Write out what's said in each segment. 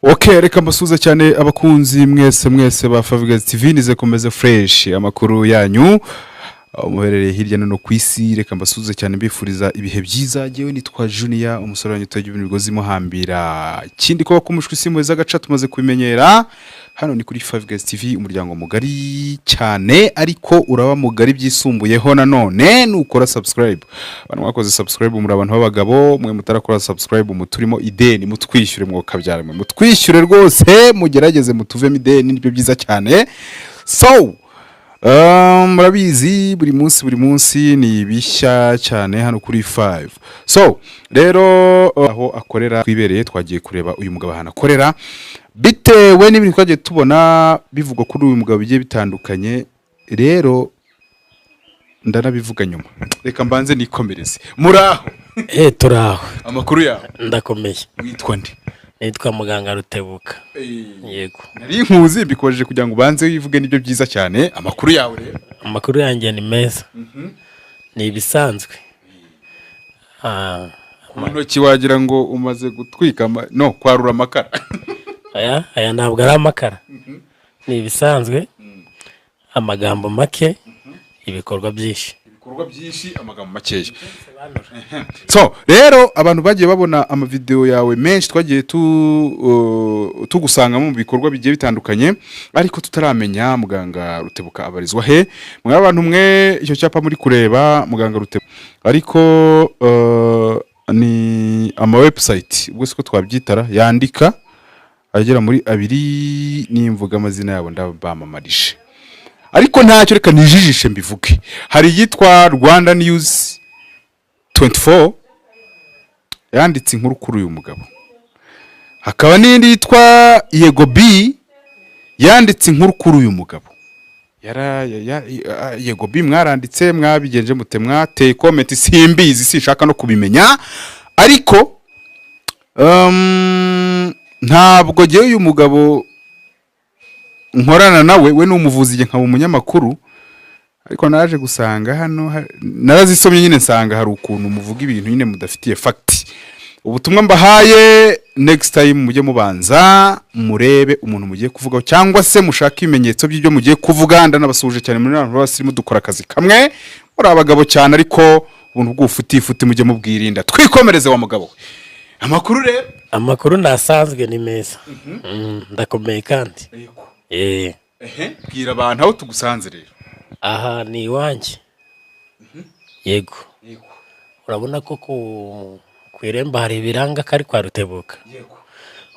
Ok, reka mbasuhuze cyane abakunzi mwese mwese ba Favigas TV. Nize komeze fresh amakuru yanyu aho muherereye hirya no hino ku isi. Reka mbasuhuze cyane, mbifuriza ibihe byiza. Jyewe nitwa Junior, umusore wanyu utagira imigozi imuhambira. Ikindi, kuba kumushwi isi muheza agaca, tumaze kubimenyera. Hano ni kuri Favigas TV, umuryango mugari cyane, ariko uraba mugari byisumbuyeho nanone nukora subscribe. Abantu mwakoze subscribe muri abantu b'abagabo. Mwe mutarakora subscribe muturimo ideni, mutwishyure, mwokabyara mwe, mutwishyure rwose, mugerageze mutuvemo ideni, nibyo byiza cyane. So murabizi, buri munsi buri munsi ni bishya cyane hano kuri 5. So rero aho akorera twibereye, twagiye kureba uyu mugabo ahantu akorera, bitewe n'ibintu twagiye tubona bivugwa kuri uyu mugabo bigiye bitandukanye. Rero ndanabivuga nyuma, reka mbanze nikomereze. Muraho? Eh, turaho. Amakuru yawe? Ndakomeye. Witwa nde? Nitwa muganga Rutebuka, yego. Nari nkuzi, mbikojeje kugira ngo ubanze wivuge, nibyo byiza cyane. Amakuru yawe rero? Amakuru yanjye ni meza, ni ibisanzwe. Mu ntoki wagira ngo umaze gutwika no kwarura amakara. Aya ntabwo ari amakara, ni ibisanzwe. Amagambo make, ibikorwa byinshi. Ibikorwa byinshi, amagambo makeya. So rero abantu bagiye babona amavideo yawe menshi, twagiye tugusangamo mu bikorwa bigiye bitandukanye, ariko tutaramenya muganga Rutebuka abarizwa he. Mwe abantu mwe, icyo cyapa muri kureba, muganga Rutebuka, ariko ni ama website, ubwo siko twabyitara, yandika agera muri abiri. Nimvuga amazina yabo ndabamamarije, ariko ntacyo, reka nijijishe mbivuge. Hari iyitwa Rwanda News 24 yanditse inkuru kuri uyu mugabo, hakaba n'indi yitwa Yego B yanditse inkuru kuri uyu mugabo. Yego B mwaranditse, mwabigenje mute? Mwateye comment? Simbizi, sinshaka no kubimenya, ariko ntabwo ngewe uyu mugabo nkorana nawe. We ni umuvuzi, njye nkaba umunyamakuru, ariko naje gusanga hano narazisomye nyine, nsanga hari ukuntu muvuga ibintu nyine mudafitiye fact. Ubutumwa mbahaye: next time mujye mubanza murebe umuntu mugiye kuvugaho, cyangwa se mushake ibimenyetso by'ibyo mugiye kuvuga. Ndanabasuhuje cyane muri abantu b'abasirimu, dukora akazi kamwe, muri abagabo cyane, ariko ubuntu bw'ubufutifuti mujye mubwirinda. Twikomereze wa mugabo we. Amakuru rero? Amakuru ntasanzwe, ni meza. Ndakomeye kandi. Ehe, bwira abantu aho tugusanze rero. Aha ni iwanjye, yego. Urabona ko ku irembo hari ibiranga ko ari kwa Rutebuka.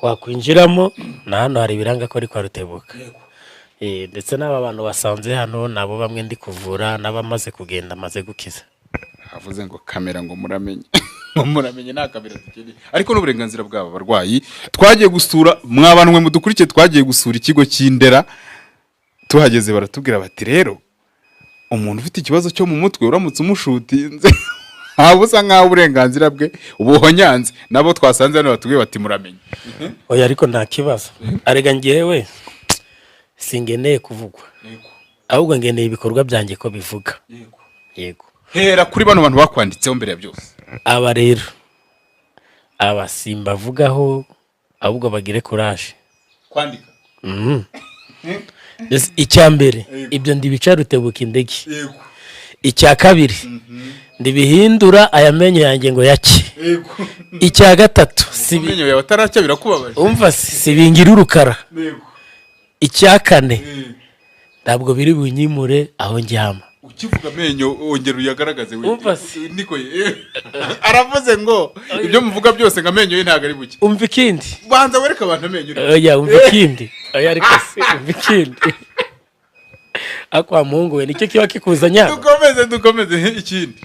Wakwinjiramo, na hano hari ibiranga ko ari kwa Rutebuka. Ndetse n'aba bantu basanze hano nabo bamwe ndi kuvura n'abamaze kugenda amaze gukiza. Havuze ngo kamera, ngo muramenye, ngo muramenye, nta kamera dukeneye, ariko n'uburenganzira bwabo barwayi. Twagiye gusura, mwa bantu mwe mudukurikiye, twagiye gusura ikigo cy'Indera. Tuhageze baratubwira bati: "Rero umuntu ufite ikibazo cyo mu mutwe, uramutse umushutinze ntabwo usa nkaho uburenganzira bwe ubuhonyanze." Nabo twasanze hano batubwiye bati: "Muramenye." Oya, ariko nta kibazo. Arega ngewe singeneye kuvugwa, ahubwo ngeneye ibikorwa byanjye ko bivuga, yego. Hera kuri bano bantu bakwanditseho mbere ya byose. Aba rero, aba simbavugaho, ahubwo bagire courage. Kwandika. Mbese icya mbere, ibyo ndibica Rutebuka indege. Icya kabiri, ndibihindura aya menyo yanjye ngo yake. Icya gatatu, Amenyo yawe ataracya birakubabaje? Umva, si bingira urukara. Icya kane, ntabwo biri bunyimure aho ndyama. Ukivuga amenyo, wongera uyagaragaze we. Umva se. Niko ye. Aravuze ngo ibyo muvuga byose, ngo amenyo ye ntabwo ari buke. Umva ikindi. Banza wereke abantu amenyo uri. Oya, umva ikindi. Oya, ariko se umva ikindi. Ariko wa muhungu we, nicyo kiba kikuzanye hano? Dukomeze, dukomeze, ikindi.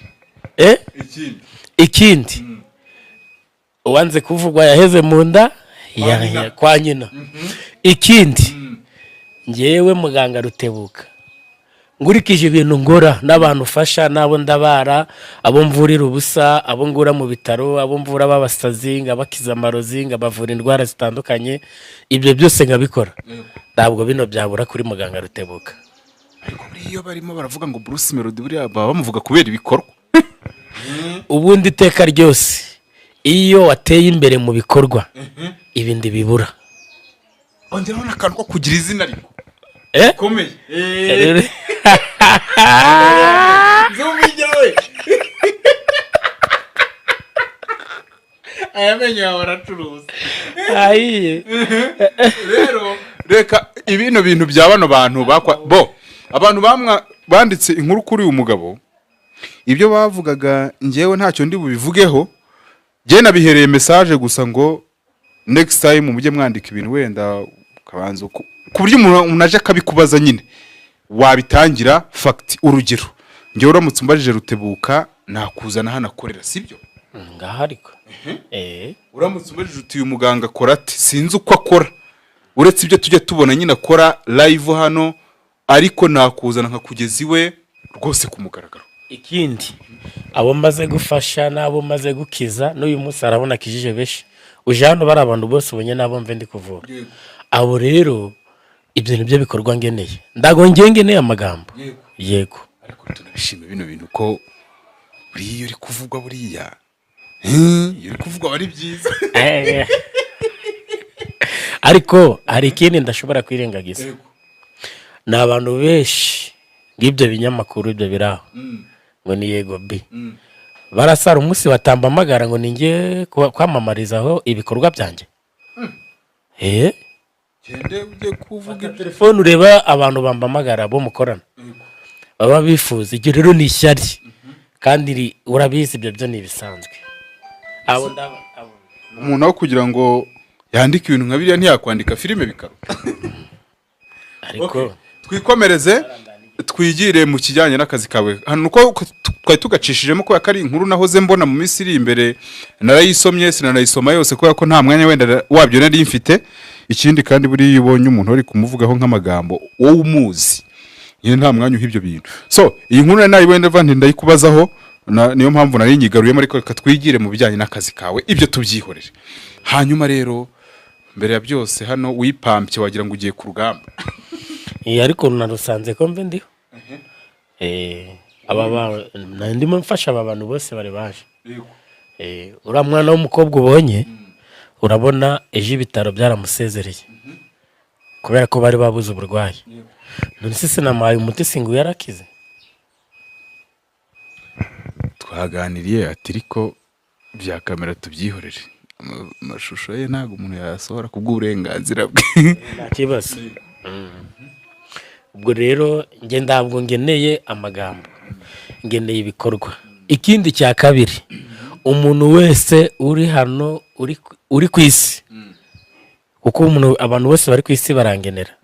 Eh? Ikindi. Ikindi, uwanze kuvugwa yaheze mu nda nyina. Kwa nyina. Ikindi, ngewe muganga Rutebuka, nkurikije ibintu ngora n'abantu ufasha n'abo ndabara, abo mvurira ubusa, abo ngura mu bitaro, abo mvura b'abasazi, ngabakiza amarozi, ngabavura indwara zitandukanye, ibyo byose nkabikora, ntabwo bino byabura kuri muganga Rutebuka. Ariko buriya iyo barimo baravuga ngo Bruce Melody, buriya baba bamuvuga kubera ibikorwa. Ubundi iteka ryose iyo wateye imbere mu bikorwa, ibindi bibura. Ongeraho n'akantu ko kugira izina ariko Eh? komeye. Rero- Zumijya we, aya menyo yawe aracuruza. Ahiye. Rero reka ibino bintu bya bano bantu bakwa bo, abantu bamwa banditse inkuru kuri uyu mugabo, ibyo bavugaga njyewe ntacyo ndi bubivugeho. Njye nabihereye message gusa ngo next time mujye mwandika ibintu wenda ukabanza ku buryo umuntu aje akabikubaza nyine wabitangira fact. Urugero, njyewe uramutse umbajije Rutebuka, nakuzana hano akorera, sibyo? Ngaho ariko Uramutse umbajije uti uyu muganga akora ati, sinzi uko akora uretse ibyo tujya tubona nyine akora live hano, ariko nakuzana nkakugeza iwe rwose ku mugaragaro. Ikindi, abo maze gufasha n'abo maze gukiza, n'uyu munsi arabona akijije benshi. Uje hano bari abantu bose ubonye n'abo mve ndi kuvura. Abo rero ibyo nibyo bikorwa ngeneye, ndago ngiye ngeneye amagambo, yego. Ariko tunabishima bino bintu ko buriya iyo uri kuvugwa, buriya iyo uri kuvugwa aba ari byiza. Ariko hari ikindi ndashobora kwirengagiza. Ni abantu benshi ng'ibyo binyamakuru, ibyo biri aho ngo ni Yego B, barasara umunsi batambamagara ngo ninjye kwamamarizaho ibikorwa byanjye. Gende ujye kuvuga ibyo. Telefone ureba abantu bambamagara bo mukorana baba bifuza ibyo. Rero ni ishyari kandi urabizi, ibyo byo ni ibisanzwe. Abo Umuntu aho kugira ngo yandike ibintu nka biriya ntiyakwandika filime bikaruta. Ariko Twikomereze, twigire mu kijyanye n'akazi kawe hano uko twari tugacishijemo, kubera ko ari inkuru nahoze mbona mu minsi iri imbere. Narayisomye, sinanayisoma yose kubera ko nta mwanya wenda wabyo nari mfite. Ikindi kandi, buriya iyo ubonye umuntu uri kumuvugaho nk'amagambo wowe umuzi nyine, nta mwanya uha ibyo bintu. So iyi nkuru nari nayibonye, ndavuga nti ndayikubazaho, niyo mpamvu nari nyigaruyemo. Ariko reka twigire mu bijyanye n'akazi kawe, ibyo tubyihorere. Hanyuma rero, mbere ya byose, hano wipampye wagira ngo ugiye ku rugamba. Ariko narusanze ko mve ndiho. Aba ndimo mfasha aba bantu bose bari baje. Uriya mwana w'umukobwa ubonye, urabona ejo ibitaro byaramusezereye kubera ko bari babuze uburwayi. None se sinamuhaye umuti singu yarakize? Twaganiriye ati ariko bya kamera tubyihorere. Amashusho ye ntabwo umuntu yayasohora kubw'uburenganzira bwe. Nta kibazo. Ubwo rero njye ntabwo ngeneye amagambo, ngeneye ibikorwa. Ikindi cya kabiri, umuntu wese uri hano uri ku isi, kuko abantu bose bari ku isi barangenera.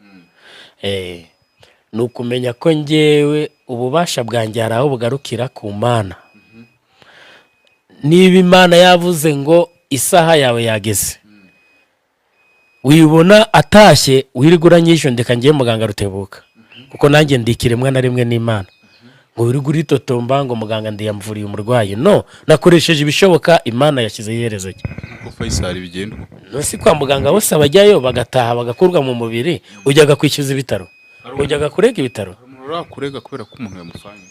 Ni ukumenya ko ngewe ububasha bwanjye hari aho bugarukira ku Mana. Niba Imana yavuze ngo isaha yawe yageze, wibona atashye wirirwa uranyijondeka ngiye muganga Rutebuka, kuko nanjye ndi ikiremwa na rimwe n'Imana, ngo wirirwe uritotomba ngo muganga ndiyamvuriye umurwayi. No nakoresheje ibishoboka, Imana yashyizeho iherezo rye. Nkuko Faisal bigenda uko. No si kwa muganga bose bajyayo bagataha bagakurwa mu mubiri? Ujyaga kwishyuza ibitaro, ujyaga kurega ibitaro? Hari umuntu urakurega kubera ko umuntu yamufanye?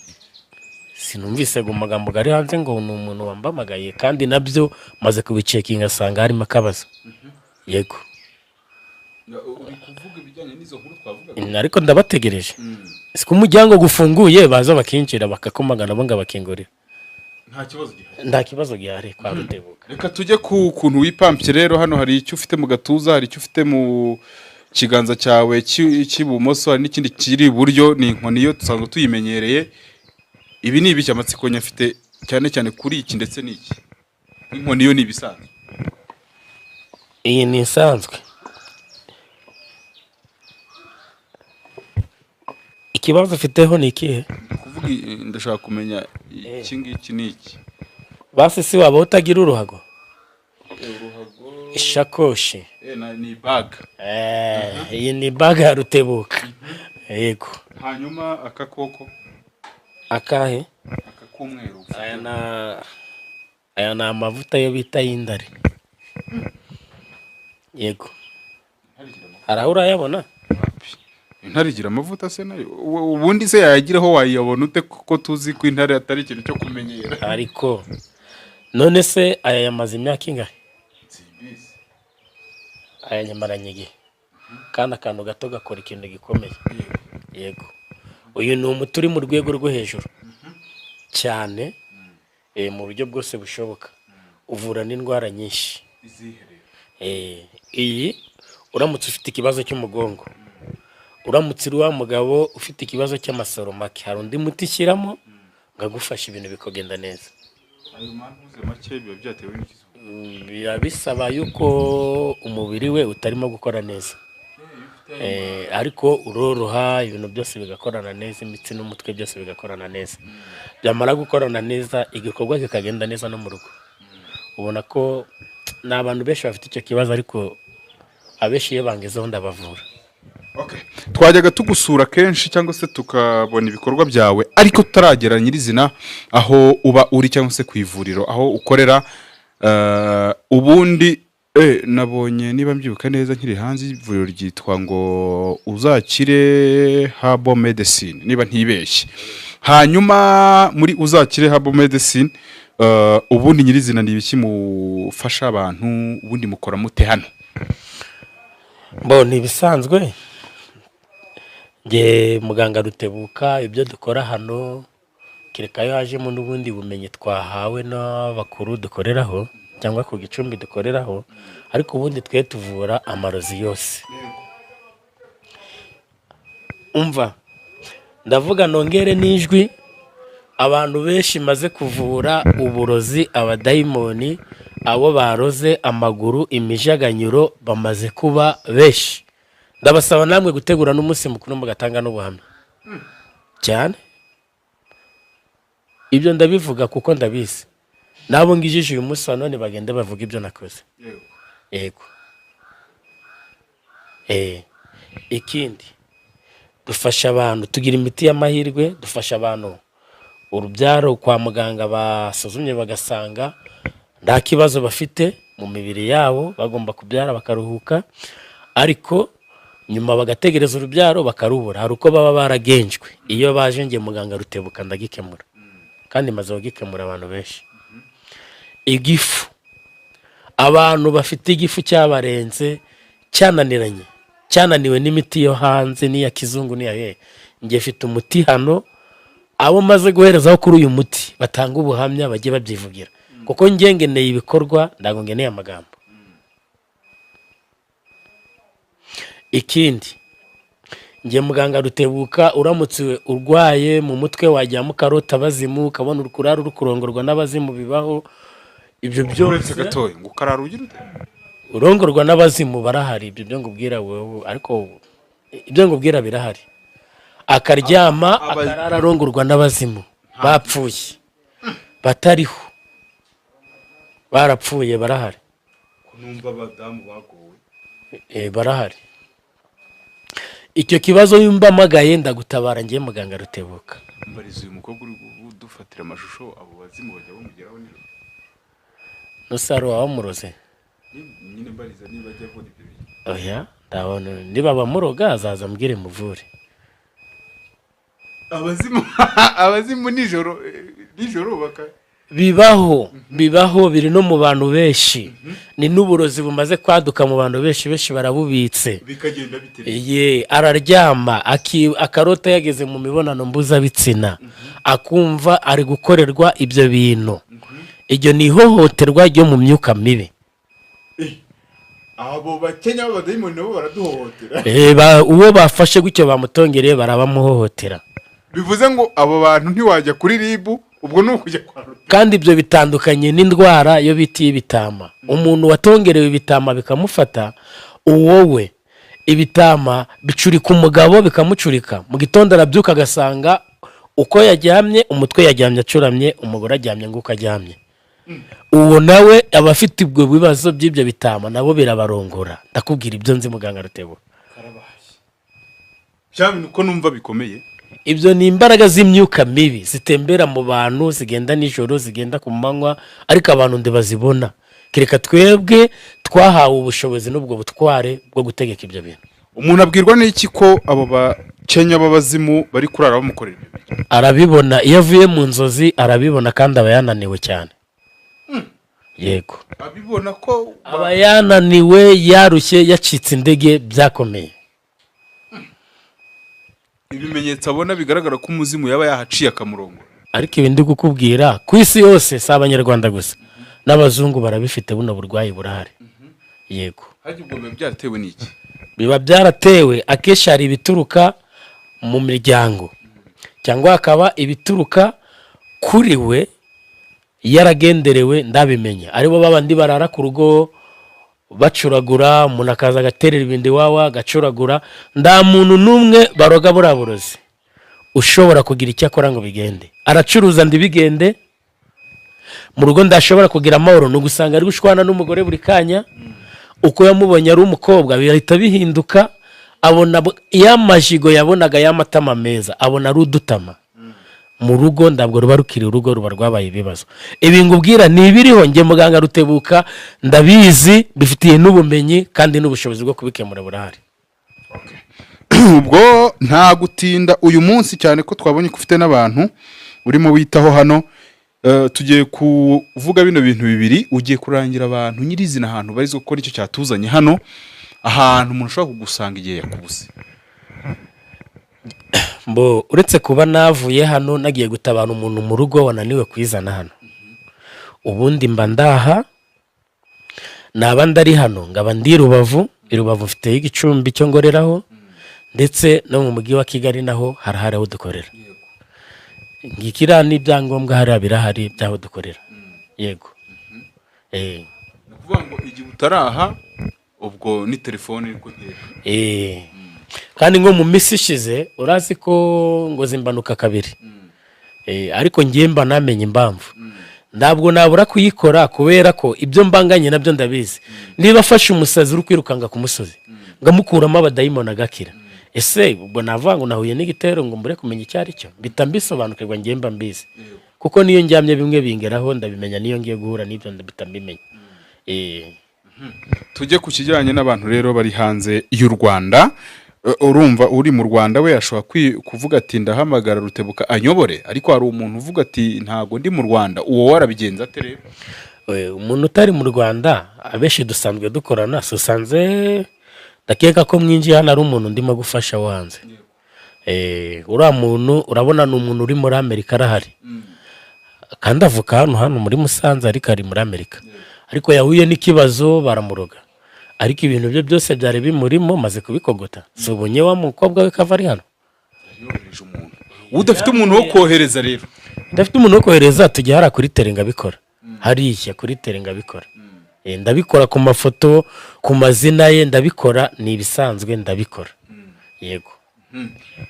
Sinumvise ngo amagambo ari hanze ngo ni umuntu wambamagaye, kandi nabyo maze kubicekinga asanga harimo akabazo, yego. Uri kuvuga ibijyanye n'izo nkuru twavugaga? Ariko ndabategereje, si ko umuryango gufunguye baza bakinjira bakakomaga nabo ngabakingurira. Nta kibazo gihari? Nta kibazo gihari kwa Rutebuka. Reka tujye ku kuntu wipampye rero. Hano hari icyo ufite mu gatuza, hari icyo ufite mu kiganza cyawe cy'ibumoso, hari n'ikindi kiri iburyo, ni inkoni yo dusanzwe tuyimenyereye. Ibi ni ibiki? Amatsiko nyafite cyane cyane kuri iki ndetse n'iki. Inkoni yo ni ibisanzwe. Iyi ni isanzwe. Ikibazo ufiteho ni ikihe? Kuvuga ndashaka kumenya iki ngiki ni iki. Basi si waba utagira uruhago, ishakoshi? Ni bag. Iyi ni baga ya Rutebuka, yego. Hanyuma aka koko? Akahe? Aka k'umweru. Aya ni amavuta yo bita y'indare, yego. Hari aho urayabona? Intare igira amavuta se nayo? Ubundi se yayagiraho wayabona ute, kuko tuzi ko intare atari ikintu cyo kumenyera? Ariko none se aya yamaze imyaka ingahe? Simbizi. Aya nyamaranye igihe. Kandi akantu gato gakora ikintu gikomeye. Yego, uyu ni umuti uri mu rwego rwo hejuru cyane, mu buryo bwose bushoboka, uvura n'indwara nyinshi. Iyi uramutse ufite ikibazo cy'umugongo, uramutse uri wa mugabo ufite ikibazo cy'amasoro make, hari undi muti ushyiramo ngagufasha, ibintu bikagenda neza. Ayo mantuze make biba byatewe n'ikizuba? Biba bisaba yuko umubiri we utarimo gukora neza. Ariko uroroha, ibintu byose bigakorana neza, imitsi n'umutwe byose bigakorana neza. Byamara gukorana neza, igikorwa kikagenda neza no mu rugo. Ubona ko ni abantu benshi bafite icyo kibazo, ariko abenshi iyo bangezeho ndabavura. Okay. Twajyaga tugusura kenshi cyangwa se tukabona ibikorwa byawe, ariko tutaragera nyirizina aho uba uri cyangwa se ku ivuriro aho ukorera. Ubundi nabonye, niba mbyibuka neza, nkiri hanze, ivuriro ryitwa ngo Uzakire Herbal Medicine, niba ntibeshye. Hanyuma muri Uzakire Herbal Medicine, ubundi nyirizina ni ibiki mufasha abantu? Ubundi mukora mute hano? Bo ni ibisanzwe, nge muganga Rutebuka, ibyo dukora hano, kereka iyo hajemo n'ubundi bumenyi twahawe n'abakuru dukoreraho cyangwa ku gicumbi dukoreraho, ariko ubundi twe tuvura amarozi yose. Umva, ndavuga nongere n'ijwi: abantu benshi maze kuvura uburozi, abadayimoni, abo baroze amaguru, imijaganyuro, bamaze kuba benshi. Ndabasaba namwe gutegura n'umunsi mukuru mugatanga n'ubuhamya cyane. Ibyo ndabivuga kuko ndabizi, n'abo ngijije uyu munsi wa none bagende bavuga ibyo nakoze. Yego. Ikindi, dufasha abantu, tugira imiti y'amahirwe, dufasha abantu urubyaro. Kwa muganga basuzumye bagasanga nta kibazo bafite mu mibiri yabo, bagomba kubyara bakaruhuka, ariko nyuma bagategereza urubyaro bakarubura. Hari uko baba baragenjwe. Iyo baje, nge muganga Rutebuka ndagikemura, kandi maze kugikemura abantu benshi. Igifu, abantu bafite igifu cyabarenze, cyananiranye, cyananiwe n'imiti yo hanze n'iya kizungu n'iya hehe, njye mfite umuti hano. Abo maze guherezaho kuri uyu muti batanga ubuhamya, bajye babyivugira, kuko njye ngeneye ibikorwa, ntabwo ngeneye amagambo. Ikindi, njye muganga Rutebuka, uramutse urwaye mu mutwe, wajyamo ukarota abazimu, ukabona uri kurara uri kurongorwa n'abazimu, bibaho ibyo Uretse byose. gatoya, ngo ukarara ugira ute? Urongorwa n'abazimu, barahari. Ibyo byo ngubwira wowe, ariko ibyo ngubwira birahari. Akaryama akarara arongorwa n'abazimu bapfuye, batariho, barapfuye, barahari. Numva abadamu bagowe. Barahari. Icyo kibazo yumva amagaye, ndagutabara ngiye muganga Rutebuka. Mbariza uyu mukobwa uri kudufatira amashusho, abo bazimu bajya bamugeraho nijoro? Nusaro wamuroze. Nyine mbariza niba ajya abona ibyo bintu. Oya, ndabona niba bamuroga azaza ambwire muvure. Abazimu nijoro baka Bibaho, bibaho, biri no mu bantu benshi. Ni n'uburozi bumaze kwaduka mu bantu benshi, benshi barabubitse. Bikagenda bite? Ye, araryama akarota yageze mu mibonano mbuzabitsina, akumva ari gukorerwa ibyo bintu. Iryo ni ihohoterwa ryo mu myuka mibi. Abo bakenya b'abadayimoni nabo baraduhohotera? Uwo bafashe gutyo bamutongereye, barabamuhohotera. Bivuze ngo abo bantu ntiwajya kuri RIB, ubwo ni ukujya kwa Rutebuka. Kandi ibyo bitandukanye n'indwara yo bita iy'ibitama. Umuntu watongerewe ibitama bikamufata, uwo we ibitama bicurika umugabo, bikamucurika, mu gitondo arabyuka agasanga uko yaryamye, umutwe yaryamye acuramye, umugore aryamye nguko aryamye. Uwo nawe aba afite ubwo bibazo by'ibyo bitama, nabo birabarongora. Ndakubwira ibyo nzi, muganga Rutebuka. Bya bintu ko numva bikomeye? Ibyo ni imbaraga z'imyuka mibi zitembera mu bantu, zigenda nijoro, zigenda ku manywa, ariko abantu ntibazibona, kereka twebwe twahawe ubushobozi n'ubwo butware bwo gutegeka ibyo bintu. Umuntu abwirwa n'iki ko abo bakenya b'abazimu bari kurara bamukorera ibyo bintu? Arabibona iyo avuye mu nzozi, arabibona, kandi aba yananiwe cyane, yego. Abibona ko Aba yananiwe, yarushye, yacitse intege byakomeye. Ibimenyetso abona bigaragara ko umuzimu yaba yahaciye akamurongora. Ariko ibi ndi kukubwira, ku isi yose, si Abanyarwanda gusa, n'abazungu barabifite. Buno burwayi burahari, yego. Harya ubwo biba byaratewe n'iki? Biba byaratewe, akenshi hari ibituruka mu miryango, cyangwa hakaba ibituruka kuri we yaragenderewe. Ndabimenya, aribo babandi barara ku rugo bacuragura, umuntu akaza agaterera ibintu iwawa agacuragura. Nta muntu n'umwe baroga buriya burozi ushobora kugira icyo akora ngo bigende. Aracuruza ndibigende, mu rugo ndashobora kugira amahoro, ni ugusanga ari gushwana n'umugore buri kanya. Uko yamubonye ari umukobwa bihita bihinduka, abona ya majigo yabonaga y'amatama meza, abona ari udutama. Mu rugo ntabwo ruba rukiri urugo, ruba rwabaye ibibazo. Ibi ngubwira ni ibiriho. Njye muganga Rutebuka ndabizi, bifitiye n'ubumenyi, kandi n'ubushobozi bwo kubikemura burahari. Ubwo nta gutinda uyu munsi, cyane ko twabonye ko ufite n'abantu urimo witaho hano. Tugiye kuvuga bino bintu bibiri. Ugiye kurangira abantu nyirizina ahantu bari, kuko nicyo cyatuzanye hano, ahantu umuntu ashobora kugusanga igihe yakubuze. Mbo uretse kuba navuye hano nagiye gutabara umuntu mu rugo wananiwe kwizana hano, ubundi mba ndaha. Naba ndari hano, ngaba ndi i Rubavu. I Rubavu mfiteyo igicumbi cyo ngoreraho, ndetse no mu mujyi wa Kigali naho harahari aho dukorera. Ngikiriya n'ibyangombwa hariya birahari by'aho dukorera, yego. Ni ukuvuga ngo igihe utaraha, ubwo ni telefone iri kuntera. Kandi nko mu minsi ishize, urazi ko ngo zimbanuka kabiri. Ariko ngiye mba namenye impamvu, ntabwo nabura kuyikora, kubera ko ibyo mbanganye nabyo ndabizi. Niba afashe umusazi uri kwirukanga ku musozi, ngamukuramo abadayimoni agakira, ese ubwo navuga ngo nahuye n'igitero ngo mbure kumenya icyo ari cyo? Mpita mbisobanukirwa, ngiye mba mbizi, kuko niyo ndyamye bimwe bingeraho ndabimenya, niyo ngiye guhura n'ibyo ndabita mbimenya. Tujye ku kijyanye n'abantu rero bari hanze y'u Rwanda. Urumva uri mu Rwanda we ashobora kuvuga ati: "Ndahamagara Rutebuka anyobore." Ariko hari umuntu uvuga ati: "Ntago ndi mu Rwanda." Uwo warabigenza ate rero? Umuntu utari mu Rwanda, abenshi dusanzwe dukorana. Si usanze, ndakeka ko mwinjiye hano ari umuntu ndimo gufasha wo hanze. Uriya muntu urabona ni umuntu uri muri Amerika, arahari kandi avuka hano muri Musanze, ariko ari muri Amerika. Ariko yahuye n'ikibazo baramuroga, ariko ibintu bye byose byari bimurimo maze kubikogota. Si ubunye wa mukobwa we kava ari hano. Yohereje umuntu. Udafite umuntu wo kohereza rero? Ndafite umuntu wo kohereza, tujya hariya kuri terrain ngabikora, hariya kuri terrain ngabikora. Ndabikora ku mafoto, ku mazina ye ndabikora, ni ibisanzwe ndabikora, yego.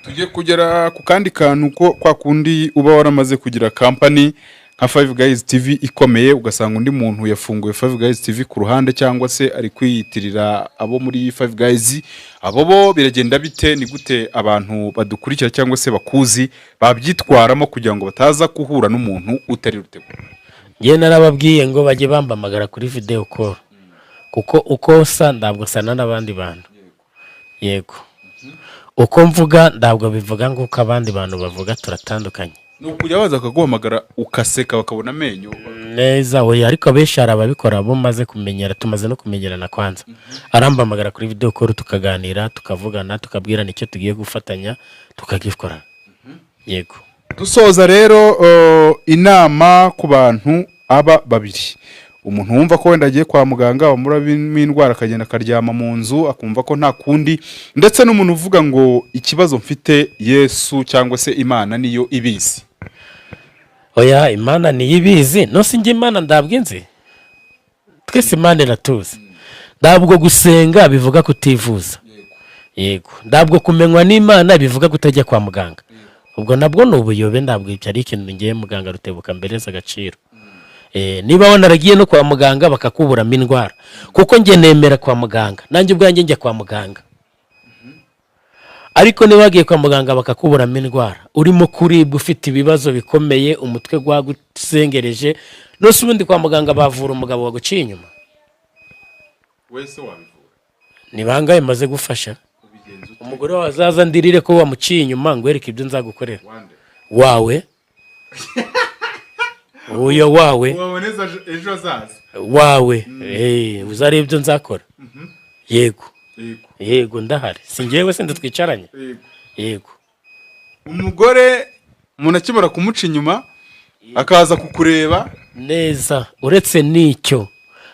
Tujye kugera ku kandi kantu, ko kwa kundi uba waramaze kugira company nka Five Guys TV ikomeye, ugasanga undi muntu yafunguye Five Guys TV ku ruhande, cyangwa se ari kwiyitirira abo muri Five Guys. Abo bo biragenda bite? Ni gute abantu badukurikira cyangwa se bakuzi babyitwaramo kugira ngo bataza guhura n'umuntu utari Rutebuka? Njye narababwiye ngo bajye bambamagara kuri video call, kuko uko nsa ntabwo nsana n'abandi bantu, yego. Uko mvuga ntabwo bivuga nk'uko abandi bantu bavuga, turatandukanye. Ni ukujya baza bakaguhamagara ukaseka bakabona amenyo? Neza, oya. Ariko abenshi hari ababikora bo maze kumenyera, tumaze no kumenyerana. Kwanza arambamagara kuri video call, tukaganira, tukavugana, tukabwirana icyo tugiye gufatanya, tukagikora, yego. Dusoza rero, inama ku bantu aba babiri: umuntu wumva ko wenda agiye kwa muganga bamuramo indwara akagenda akaryama mu nzu akumva ko nta kundi, ndetse n'umuntu uvuga ngo ikibazo mfite Yesu cyangwa se Imana niyo ibizi. Oya, Imana niyo ibizi. Nose njye Imana ndabwo inzi? Twese Imana iratuzi. Ntabwo gusenga bivuga kutivuza, yego. Ntabwo kumenywa n'Imana bivuga kutajya kwa muganga, ubwo nabwo ni ubuyobe. Ntabwo ibyo ari ikintu ngiye muganga Rutebuka mbereza agaciro. Niba wanaragiye no kwa muganga bakakuburamo indwara, kuko njye nemera kwa muganga, nanjye ubwanjye njya kwa muganga, ariko niba wagiye kwa muganga bakakuburamo indwara, urimo kuribwa, ufite ibibazo bikomeye, umutwe wagusengereje, nose ubundi kwa muganga bavura umugabo waguciye inyuma? Wese wabivura? Ni bangahe maze gufasha? Ubigenza ute? Umugore wawe azaza ndirire ko wamuciye inyuma, ngwereke ibyo nzagukorera. Wande? Wawe, uyo wawe. Waboneza ejo hazaza. Wawe. Uzarebe ibyo nzakora, yego. Yego. Yego, ndahari. Si njyewe se twicaranye? Yego. Yego. Umugore umuntu akimara kumuca inyuma akaza kukureba. Neza. Uretse n'icyo,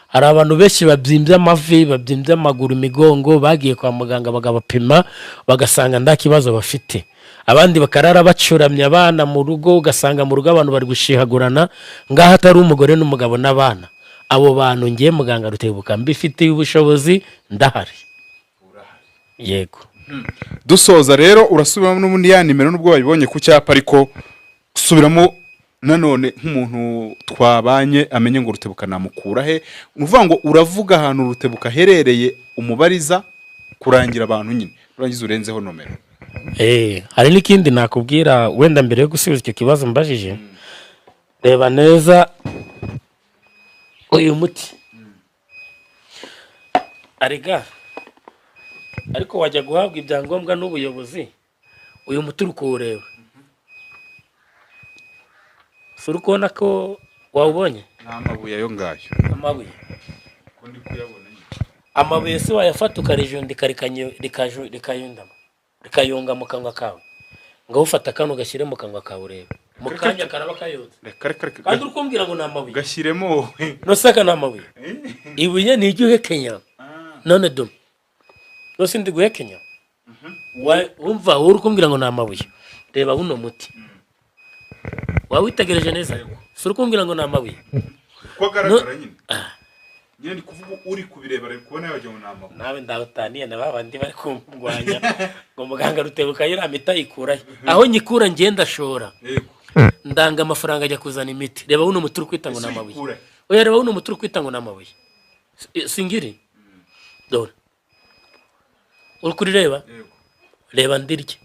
hari abantu benshi babyimbye amavi, babyimbye amaguru, imigongo, bagiye kwa muganga bakabapima bagasanga nta kibazo bafite. Abandi bakarara bacuramye, abana mu rugo, ugasanga mu rugo abantu bari gushihagurana ngaho atari umugore n'umugabo n'abana. Abo bantu ngiye muganga Rutebuka mbifitiye ubushobozi, ndahari, yego. Dusoza rero, urasubiramo n'ubundi ya nimero, nubwo wabibonye ku cyapa, ariko subiramo nanone nk'umuntu twabanye amenye ngo Rutebuka namukura he. Ni ukuvuga ngo uravuga ahantu Rutebuka aherereye, umubariza kurangira abantu nyine, urangiza urenzeho nomero. Hari n'ikindi nakubwira wenda mbere yo gusubiza icyo kibazo mbajije. Reba neza uyu muti arega, ariko wajya guhabwa ibyangombwa n'ubuyobozi, uyu muti uri kuwureba, si uri kubona ko wawubonye? Ni amabuye ayo ngayo. Amabuye. Ko ndi kuyabona nyine. Amabuye se wayafata ukarijundika rikayundama, rikayunga mu kanwa kawe? Ngaho ufata kano ugashyire mu kanwa kawe urebe, mu kanya karaba kayunze. Reka, reka, reka. Kandi uri kumbwira ngo ni amabuye. Gashyiremo wowe. Nosaka ni amabuye. Ibuye ni iryo uhekenya none dore rwose ndi guhekenya. Wumva wowe uri kumbwira ngo ni amabuye. Reba buno muti, waba witegereje neza, si uri kumbwira ngo ni amabuye? Ko agaragara nyine. Nyine ni kuvuga uri kubireba, ari kubona yagira ngo ni amabuye. Nawe ndawutaniye na ba bandi bari kumurwanya ngo muganga Rutebuka iriya miti ayikurahe? Aho nyikura, ngenda ashora. Ndanga amafaranga ajya kuzana imiti. Reba buno muti uri kwita ngo ni Ese amabuye. uyikura he? Oya, reba buno muti uri kwita ngo ni amabuye. Singiri dore, uri kurireba? Yego. Reba ndirye.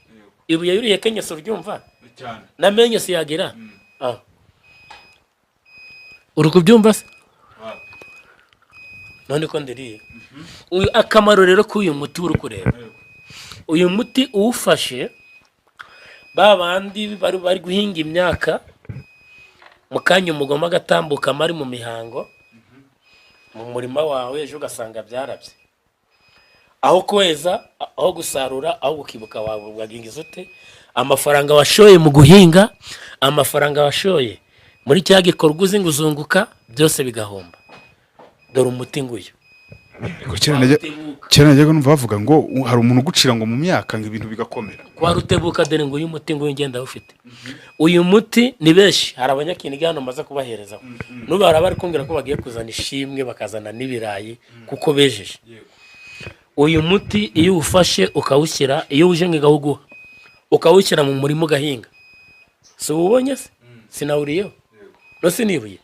Ibuye yuriye kenya, si uryumva? Cyane. N'amenyo siyagira. Ah. Uri kubyumva se? Wapi. None ko ndiriye uyu, akamaro rero k'uyu muti uri kureba, uyu muti uwufashe, ba bandi bari guhinga imyaka, mu kanya umugoma agatambukamo ari mu mihango mu murima wawe, ejo ugasanga byarabye. Aho kweza, aho gusarura, aho gukibuka wawe wagingiza ute amafaranga washoye mu guhinga, amafaranga washoye muri cya gikorwa uzi ngo uzunguka, byose bigahomba. Dore umuti nguyu. Ariko kera najyaga numva bavuga ngo hari umuntu ugucira ngo mu myaka, ngo ibintu bigakomera. Kwa Rutebuka, dore ngo uyu muti nguyu ngenda ufite. Uyu muti ni benshi, hari abanyakinigi hano maze kubaherezaho, n'ubu hari abari kumbwira ko bagiye kuzana ishimwe, bakazana n'ibirayi kuko bejeje. Uyu muti iyo uwufashe ukawushyira, iyo uje ngo igawuguha, ukawushyira mu murima ugahinga, si uwubonye se? Sinawuriyeho no sinibuye.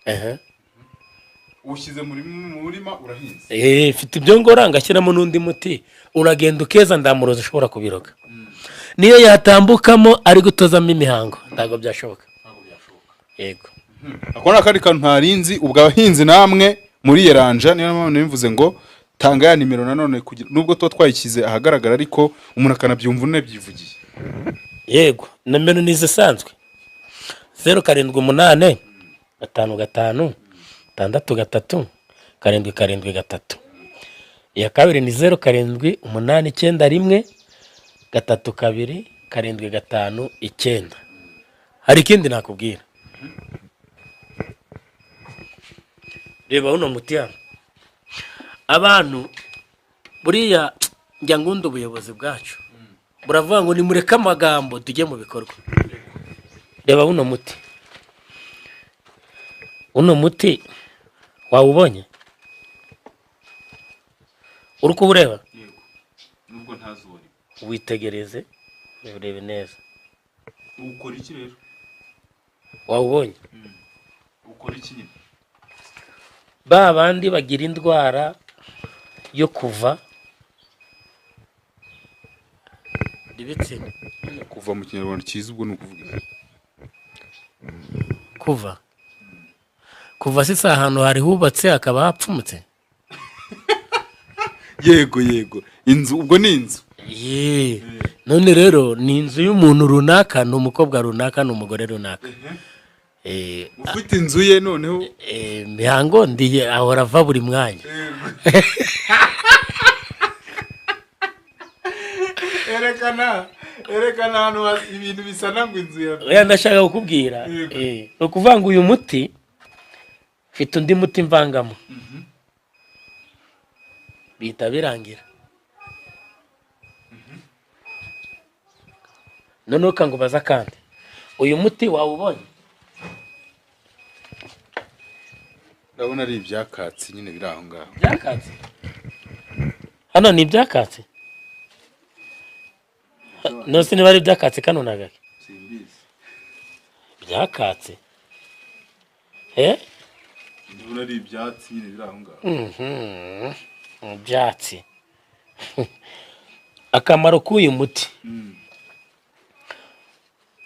Ehe. Ushyize mu murima urahinze. Mfite ibyo ngora ngashyiramo n'undi muti, uragenda ukeza, ndamuroza ushobora kubiroga. Niyo yatambukamo ari gutozamo imihango, ntabwo byashoboka. Yego. Ako ni akandi kantu ntarinzi. Ubwo abahinzi namwe muri yeranja, niyo mpamvu nabivuze ngo tanga ya nimero nanone, kugira nubwo tuba twayishyize ahagaragara, ariko umuntu akanabyumva unabyivugiye. Yego, nomero ni izisanzwe: 078 55 63 7 73. Iya kabiri ni 07891 32 759. Hari ikindi nakubwira. Reba uno muti hano. Abantu buriya njya ngunda ubuyobozi bwacu, buravuga ngo nimureke amagambo tujye mu bikorwa. Reba uno muti, uno muti wawubonye? Uri kuwureba? Nubwo ntazubona. Witegereze, urebe neza. Ukora iki rero? Wawubonye? Ukora iki nyine? Ba bandi bagira indwara yo kuva ibitsina. Kuva mu Kinyarwanda cyiza ubwo ni ukuvuga iki? Kuva, kuva si ahantu hari hubatse hakaba hapfumutse. Yego yego, inzu ubwo ni inzu. Yee. None rero ni inzu y'umuntu runaka, ni umukobwa runaka, ni umugore runaka. Ufite inzu ye noneho. Mihango ndiye ahora ava buri mwanya. Erekana. Erekana ahantu ibintu bisa ngo inzu ya Oya, ndashaka kukubwira. Yego. Ni ukuvuga ngo uyu muti mfite undi muti mvangamo, bihita birangira. Noneho ukangubaza kandi uyu muti wawubonye? Ndabona ari ibyakatsi nyine biri aho ngaho. Byakatsi hano ni ibyakatsi nose niba ari ibyakatsi kano ni agake? Simbizi. Byakatsi eh. Ndabona ari ibyatsi nyine biri aho ngaho. Ibyatsi. Akamaro k'uyu muti,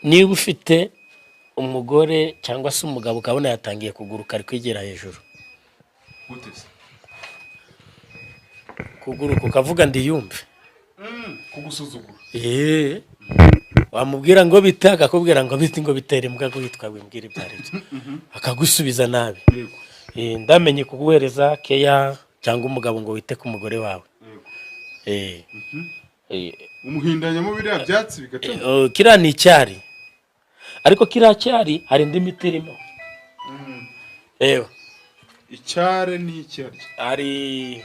niba ufite umugore cyangwa se umugabo ukabona yatangiye kuguruka, ari kwigira hejuru. Gute se? Kuguruka ukavuga ndiyumve. Kugusuzugura. Eee, wamubwira ngo bite, akakubwira ngo bite, ngo bitere imbwa guhitwa, wimbwira ibyo ari byo, akagusubiza nabi. Yego. Ndamenye kuguhereza keya cyangwa umugabo ngo wite ku mugore wawe. Yego. Eh, umuhindanyamo biriya byatsi bigacamo. Kiriya ni icyari, ariko kiriya cyari hari indi miti irimo. Reba. Icyare ni icyarya? Hari,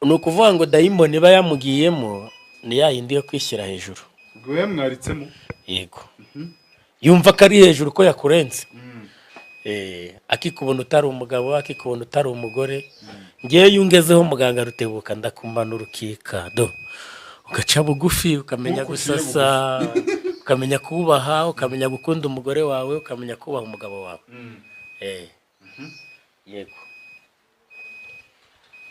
ni ukuvuga ngo dayimoni iba yamugiyemo ni ya yindi yo kwishyira hejuru. Ubwo yamwaritsemo. Yego, yumva ko ari hejuru, ko yakurenze. Akikubona utari umugabo, akikubona utari umugore. Ngewe iyo ungezeho, muganga Rutebuka, ndakumanura ukika do, ugaca bugufi, ukamenya Nkuko uciye. gusasa, ukamenya kubaha, ukamenya gukunda umugore wawe, ukamenya kubaha umugabo wawe. Yego.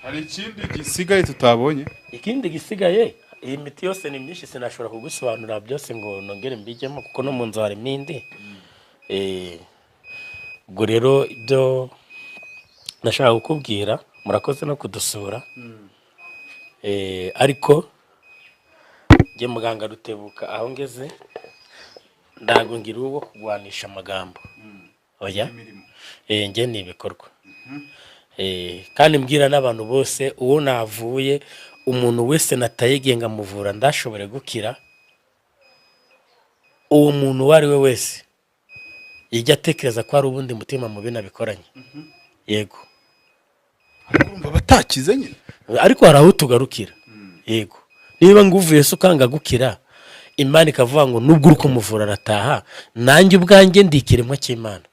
Hari ikindi gisigaye tutabonye? Ikindi gisigaye, iyi miti yose ni myinshi, sinashobora kugusobanurira byose ngo nongere mbijyemo, kuko no mu nzu harimo indi. Ubwo rero ibyo ndashaka kukubwira, murakoze no kudusura. Ariko njye muganga Rutebuka, aho ngeze ntabwo ngira uwo kurwanisha amagambo, oya. Imirimo. Njye ni ibikorwa. Kandi mbwira n'abantu bose, uwo navuye, umuntu wese natayigiye nkamuvura ndashobore gukira, uwo muntu uwo ari we wese yajya atekereza ko hari ubundi mutima mubi nabikoranye. Yego. Ariko urumva batakize nyine. Ariko hari aho tugarukira. Yego, niba nguvuye se ukanga gukira, Imana ikavuga ngo nubwo uri kumuvura arataha, nanjye ubwanjye ndi ikiremwa cy'Imana.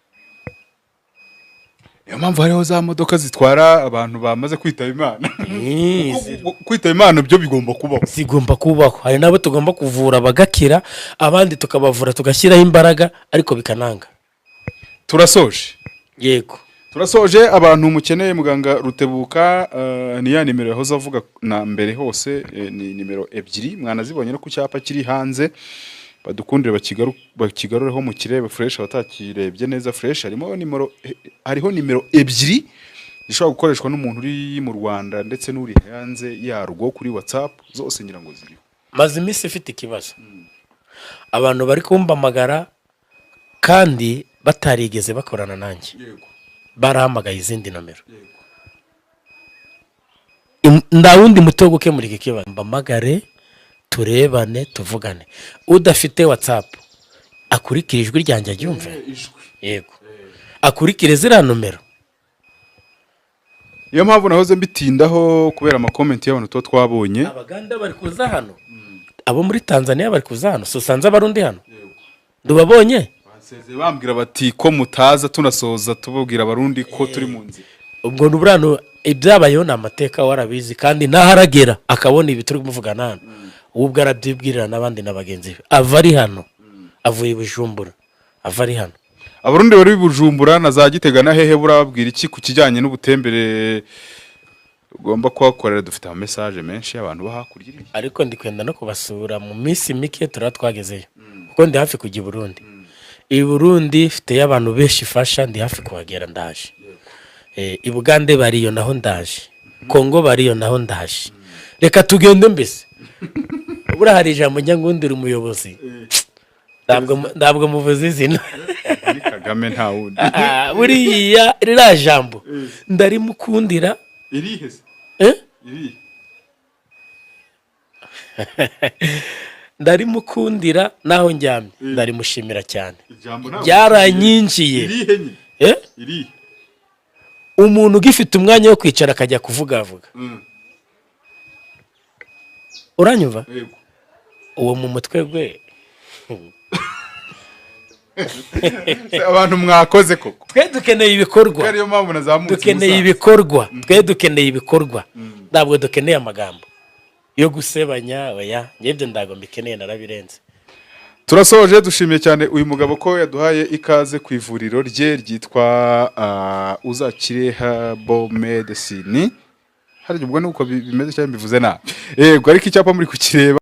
Niyo mpamvu hariho za modoka zitwara abantu bamaze kwitaba Imana. Kuko kwitaba Imana byo bigomba kubaho. Zigomba kubaho. Hari n'abo tugomba kuvura bagakira, abandi tukabavura tugashyiraho imbaraga ariko bikananga. Turasoje. Yego. Turasoje. Abantu mukeneye muganga Rutebuka, ni ya nimero yahoze avuga na mbere hose, ni nimero ebyiri mwanazibonye no ku cyapa kiri hanze. Badukundire bakigarureho mu kirebe fresh, abatakirebye neza fresh. Harimo nimero, hariho nimero ebyiri zishobora gukoreshwa n'umuntu uri mu Rwanda ndetse n'uri hanze yarwo kuri WhatsApp, zose ngira ngo ziriho. Maze iminsi ifite ikibazo, abantu bari kumpamagara kandi batarigeze bakorana nanjye, barahamagaye izindi nomero. Nta wundi muti wo gukemura iki kibazo, mbamagare turebane tuvugane. Udafite WhatsApp akurikire ijwi ryanjye aryumve. Ijwi. Yego, akurikire ziriya nomero. Niyo mpamvu nahoze mbitindaho, kubera amakomenti y'abantu tuba twabonye. Abaganda bari kuza hano, abo muri Tanzania bari kuza hano, si usanze Abarundi hano ndubabonye. Basezeye bambwira bati ko mutaza tunasoza tubabwira Abarundi ko turi mu nzira. Ubwo ni ibyabayeho, ni amateka warabizi, kandi n'aho aragera akabona ibi turi kumuvugana hano, we ubwo arabyibwirira n'abandi na bagenzi be. Ava ari hano, avuye i Bujumbura, ava ari hano. Abarundi bari i Bujumbura na za Gitega na hehe, burababwira iki ku kijyanye n'ubutembere ugomba kuhakorera? Dufite ama message menshi y'abantu bo hakurya iriya. Ariko ndi kwenda no kubasura mu minsi mike, turaba twagezeyo, kuko ndi hafi kujya i Burundi. I Burundi mfiteyo abantu benshi ifasha, ndi hafi kuhagera, ndaje. I Bugande bariyo, naho ndaje. Kongo bariyo, naho ndaje. Reka tugende mbese. Buriya hari ijambo njya ngundira umuyobozi, ntabwo muvuze izina. Ni Kagame, nta wundi. Ah, buriya ririya jambo ndarimukundira. Irihe se? Eh? Irihe? Ndarimukundira naho njyamye, ndarimushimira cyane. Ijambo ntabwo Byaranyinjiye. Irihe nyine? Eh? Irihe? Umuntu ugifite umwanya wo kwicara akajya kuvugavuga, uranyumva? Yego. Uwo mu mutwe gwe. Abantu mwakoze koko. Twe dukeneye ibikorwa. Ariyo mpamvu nazamutse Dukeneye Musanze. ibikorwa. Twe dukeneye ibikorwa, ntabwo dukeneye amagambo yo gusebanya. Oya, njye ibyo ntabwo mbikeneye, narabirenze. Turasoje, dushimiye cyane uyu mugabo ko yaduhaye ikaze ku ivuriro rye ryitwa Uzakire Herbal Medicine. Hari ubwo nuko bimeze cyangwa mbivuze nabi? Yego, ariko icyapa muri kukireba.